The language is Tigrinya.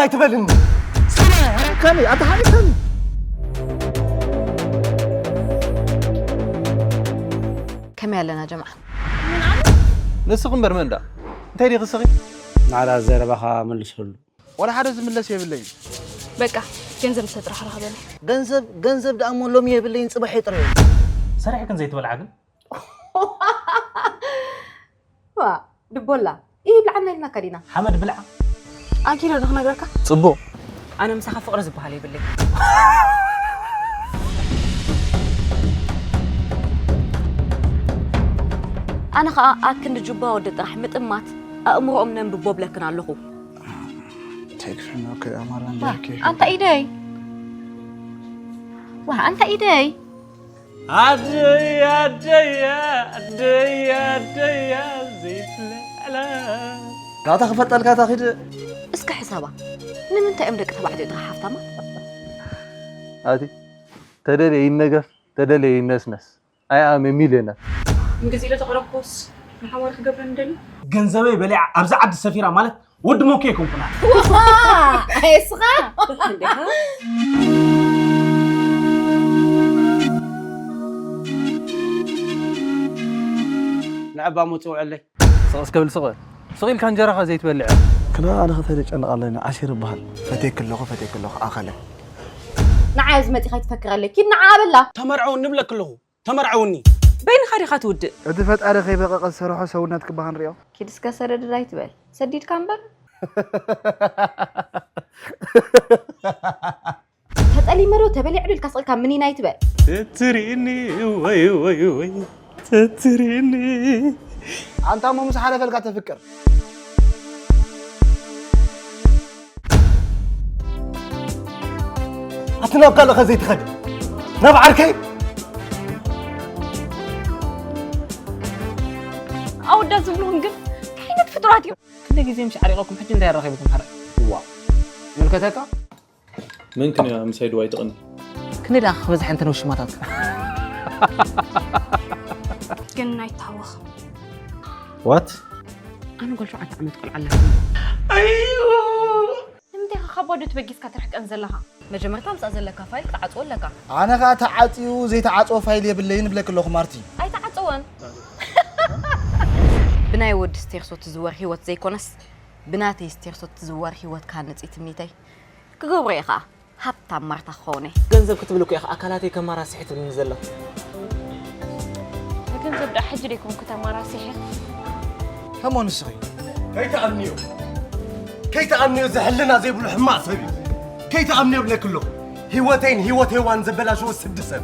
ኣይትበልኒ። ሰማይ ሓሪቕካኒ፣ ኣታ ሓሪቕካኒ። ከመይ ኣለና ጀምዓ? ንስኺ እምበር መን ደኣ? እንታይ ዲኺ ስኺ? ናዕላ ዘረባኻ መልሰሉ። ዋላ ሓደ ዝምለስ የብለይን። በቃ፣ ገንዘብ ምስ ጥራሕ ርኸበኒ። ገንዘብ፣ ገንዘብ ደኣ እሞ ሎሚ የብለይን፣ ጽባሕ እየ ጥራይ። ሰሪሕክን ዘይትበልዓ ግን? ዋ፣ ድቦላ፣ ይብልዓና ኢልናካ ዲና? ሓመድ ብልዓ። ኣኪለ ዶ ክነግረካ? ጽቡቕ። ኣነ ምሳኻ ፍቕሪ ዝበሃል የብለይ። ኣነ ኸኣ ኣክንዲ ጁባ ወዲ ጥራሕ ምጥማት ኣእምሮኦም ነንብቦ ብለክን ኣለኹ። Take from okay, ኣማራ ዋ፣ እንዲያኬ። ኣንታ ኢደይ። ዋ፣ ኣንታ ኢደይ። ኣደይ ኣደይ ኣደይ ኣደይ ዘይትልዕላ። ናታ ክፈልጠልካ እታ ኺድ። እስከ ሕሰባ። ንምንታይ እዮም ደቂ ተባዕትዮ ጥራሕ ሃፍታማት? ኣቲ ተደልየ ይነገፍ፣ ተደልየ ይነስነስ። I am a millionaire። ንግዜ ኢለ ተቕረብኩስ ንሓዋር ክገብረኒ ደልዩ? ገንዘበይ በሊዓ ኣብዚ ዓዲ ሰፊራ ማለት ወዲ ሞኬ ኣይኮንኩና። ዋ፣ እስኻ? ንዕባ ሞ ጽውዐለይ። ስቕ እስከ ብል ስቕ። ስቕ ኢልካ እንጀራኻ ዘይትበልዕ። ክላ ኣነ ከተጨንቕ ኣለኒ፣ ዓሲር እበሃል። ፈትየኪ ኣለኹ፣ ፈትየኪ ኣለኹ፣ ኣኸለ። ንዓ እዚ መጺኻ ይትፈክር ኣለኪ፣ ንዓ በላ። ተመርዐው ንብለኪ ኣለኹ፣ ተመርዐውኒ። በይንኻ ዲኻ ትውድእ? እቲ ፈጣሪ ከይበቐቐ ዝሰርሖ ሰውነት ክበሃን ሪኦ። ኪድ እስከ ሰደድድ ኣይትበል። ሰዲድካ እምበር። ተጠሊመ ዶ ተበሊዐ ዶ ኢልካ ስቕ ኢልካ ምኒን ኣይትበል። ትትሪኒ ወይ ወይ ወይ ትትሪኒ። ኣንታ እሞ ምስ ሓለፈልካ ተፍቅር። ኣቲ ናብ ካልእ ከ ዘይትኸድ? ናብ ዓርከይ? ኣወዳት ዝብልኹም ግን እንታይ ዓይነት ፍጡራት እዮም? ክንደይ ግዜ ምሽ ዓሪቐኩም፣ ሕጂ እንታይ ኣራኺብኩም ሓራይ? ዋ። ምልከተካ? መን ክንያ ምሳይ ድዋይ ትቕኒ? ክንደይ ደኣ ክበዝሐ እንተን ውሽማታትካ? ግን ኣይታወኽ። What? ኣነ ጓል ሸውዓተ ዓመት ቆልዓ ኣለኒ። ንምንታይ ኢኻ ካብ ባዶ ተበጊስካ ትርሕቀን ዘለኻ? መጀመርታ ምጻእ ዘለካ ፋይል ክትዓጽዎ ኣለካ። ኣነ ኸኣ ተዓጽዩ ዘይተዓጽወ ፋይል የብለይን እብለኪ ኣለኹ ማርቲ። ኣይተዓጸወን። ብናይ ወዲ ስቴርሶ ትዝወር ህይወት ዘይኮነስ፣ ብናተይ ስቴርሶ ትዝወር ህይወት ክሃንጽ እዩ ትምኒተይ። ክገብሮ እየ ኸኣ። ሃብታም ማርታ ክኸውን እየ። ገንዘብ ክትብል እኮ ኢኻ ኣካላተይ ከም ማራ ስሒ ትብልኒ ዘለኻ። ንገንዘብ ደኣ ሕጂ ደይኮንኩ ተማራሲሐ። ከሞ ንስኺ? ከይትኣምንዮ። ከይትኣምንዮ፣ እዚ ሕልና ዘይብሉ ሕማቕ ሰብ እዩ። ከይትኣምንዮ እብለኪ ኣለኹ። ህይወተይን ህይወት ሄዋን ዘበላሸወ ስዲ ሰብ።